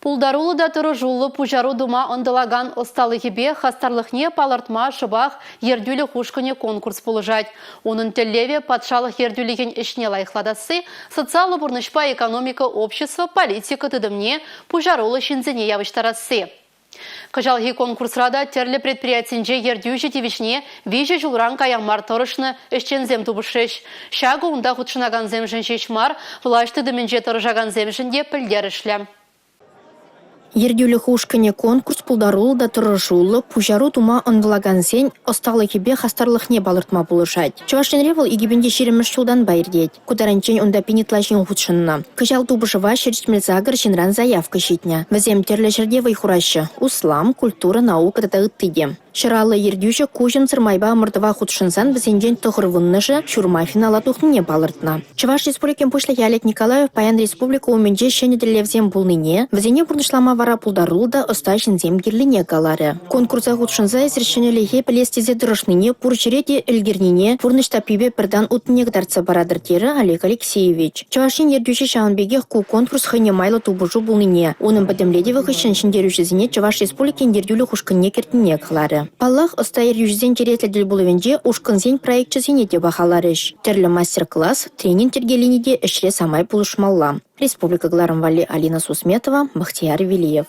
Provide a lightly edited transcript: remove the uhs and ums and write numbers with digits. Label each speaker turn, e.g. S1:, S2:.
S1: Пултаруллӑ та тӑрӑшуллӑ пуҫару тума ӑнтӑлакан ӑсталӑхӗпе хастарлӑхне палӑртма шӑпах ертӳлӗх ушкӑнӗ конкурс пулӑшать. Унӑн тӗллевӗ патшалӑх ертӳлӗхӗн ӗҫне лайӑхлатасси, социаллӑ пурнӑҫпа экономика, общество, политика тытӑмне пуҫаруллӑ ҫынсене явӑҫтарасси. Кӑҫалхи конкурсра та тӗрлӗ предприятинче ертӳҫӗ тивӗҫне виҫӗ ҫулран кая мар тӑрӑшнӑ ӗҫченсем тупӑшрӗҫ. Ҫакӑ унта хутшӑнакансемшӗн ҫеҫ мар, влаҫ тытӑмӗнче тӑрӑшакансемшӗн те пӗлтерӗшлӗ.
S2: Ертӳлӗх ушкӑнӗ конкурс пултаруллӑ та тӑрӑшуллӑ, пуҫару тума ӑнтӑлакансен ӑсталӑхӗпе хастарлӑхне палӑртма пулӑшать. Чӑваш Енре вӑл 2020-мӗш ҫултанпа иртет. Ку таранччен унта пин ытла ҫын хутшӑннӑ. Кӑҫал тупӑшӑва 178 ҫынран заявка ҫитнӗ. Вӗсем тӗрлӗ ҫӗрте вӑй хураҫҫӗ: услам, культура, наука тата ытти те. Ҫӑраллӑ ертӳҫӗ куҫӑмсӑр майпа ӑмӑртӑва хутшӑнсан вӗсенчен 90-шӗ ҫурма финала тухнине палӑртнӑ. Чӑваш Республикин Пуҫлӑхӗ Олег Николаев паян республика умӗнче ҫӗнӗ тӗллевсем пулнине, вӗсене пурнӑҫлама вара пултаруллӑ та ӑста ҫынсем кирлине каларӗ. Конкурса хутшӑнса эсир ҫӗнӗлӗхе пӗлес тесе тӑрӑшнине, пур ҫӗре те ӗлкӗрнине, пурнӑҫ таппипе пӗр тан утнине кӑтартса паратӑр, терӗ Олег Алексеевич. Чӑваш Ен ертӳҫи ҫавӑн пекех ку конкурс хӑйне майлӑ тупӑшу пулнине, унӑн пӗтӗмлетӗвӗ хыҫҫӑн ҫӗнтерӳҫӗсене Чӑваш Республикин ертӳлӗх ушкӑнне кӗртнине каларӗ. Паллах, ӑста ертӳҫӗсен черетлӗ тӗл пулӑвӗнче ушкӑнсен проекчӗсене те пахаларӗҫ. Тӗрлӗ мастер-класс, тренинг йӗркелени те ӗҫре самай пулӑшмалла. Республика кӑларӑм валли Алина Сусметова, Бахтияр Велиев.